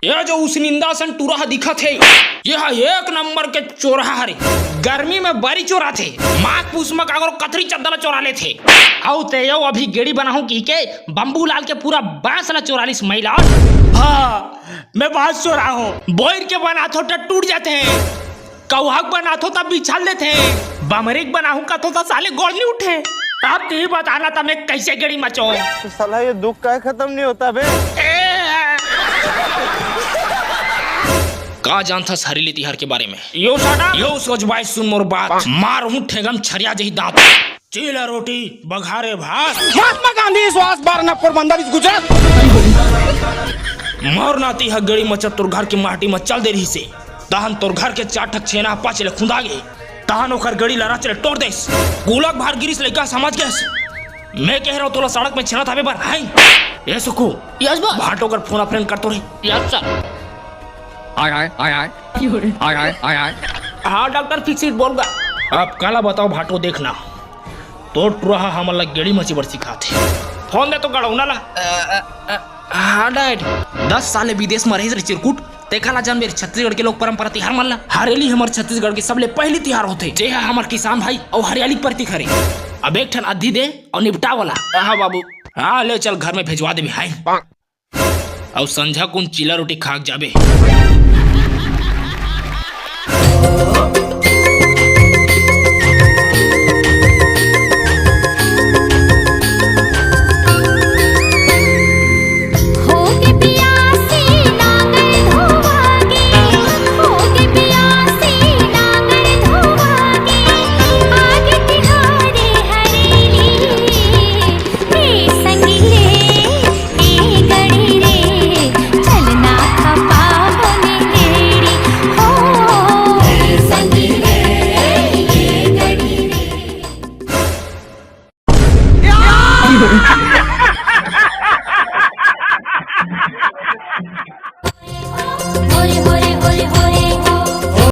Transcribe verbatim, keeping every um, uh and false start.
ये जो उसनिंदा सन टूरा ह दिखत हे, ये ह एक नंबर के चोरहा हरे। गर्मी में बरी चोराथे, माघ पूस म काकरो कथरी चद्दर ला चोरा लेथे। अउ ते यो अभी गेड़ी बनाहूं कहिके बम्बू लाल के पूरा बांस ला चोरा लिस मइला। हाँ, मैं बांस चोराहूं, बोइर के बनाथो त टूट जाथे। कौहक बनाथो त बिछल देथे, बमरी के बनाहूं कथो त साले गोड़ नइ उठे। अब तहीं बता ना त मैं कइसे गेड़ी मचों। तो साला ये दुख काहे खत्म नहीं होता बे? का जानथस हरेली तिहार के बारे में? यो साला, यो सोच भाई, सुन मोर बात, मारहूं ठेंगा म छरिया जही दांत। चीला रोटी, बघारे भात। महात्मा गांधी सुभाष बारह नंबर पोरबंदर इस गुजरात। मोर नाती ह गेड़ी मचत तोर घर के माटी म चल दे रहिसे। तहन तोर घर के चार ठक छेना ह पाछे ले खुंदा गे। तहन ओकर गेड़ी ल राचे ले टोर देस। गुलक भार गिरिस, लइका समझ गेस। मैं कहे रहूं तोला सड़क में छेना थापे बर, हैं? ए सुखू, यस बा। भाटो कर फोन अ फ्रेंड कर तो रे। Yes sir. आय, आय, आय, आय। आय, आय, आय, आय। हाँ डॉक्टर, फिक्सिट बोल गा। अब काला बताओ भाटो, देखना। तोर टुरा ह हमन ला गेड़ी मचे बर सिखाथे। फोन दे तो गड़ौना ला। अ, अ, अ, हाँ डैड। दस साल ले विदेश म रहिस रे चिरकुट, तेखा ला जानबे रे छत्तीसगढ़ के लोक परंपरा तिहार मन ला। हरेली हमर छत्तीसगढ़ के सबले पहिली तिहार होथे, जे ह हमर किसान भाई अउ हरियाली के प्रतीक हरे। अब एक ठन अद्धी दे अउ निपटा वाला। हाँ बाबू। हाँ ले चल घर में भेजवा देबे हाय। अउ संझा कुन चीला रोटी खा के जाबे।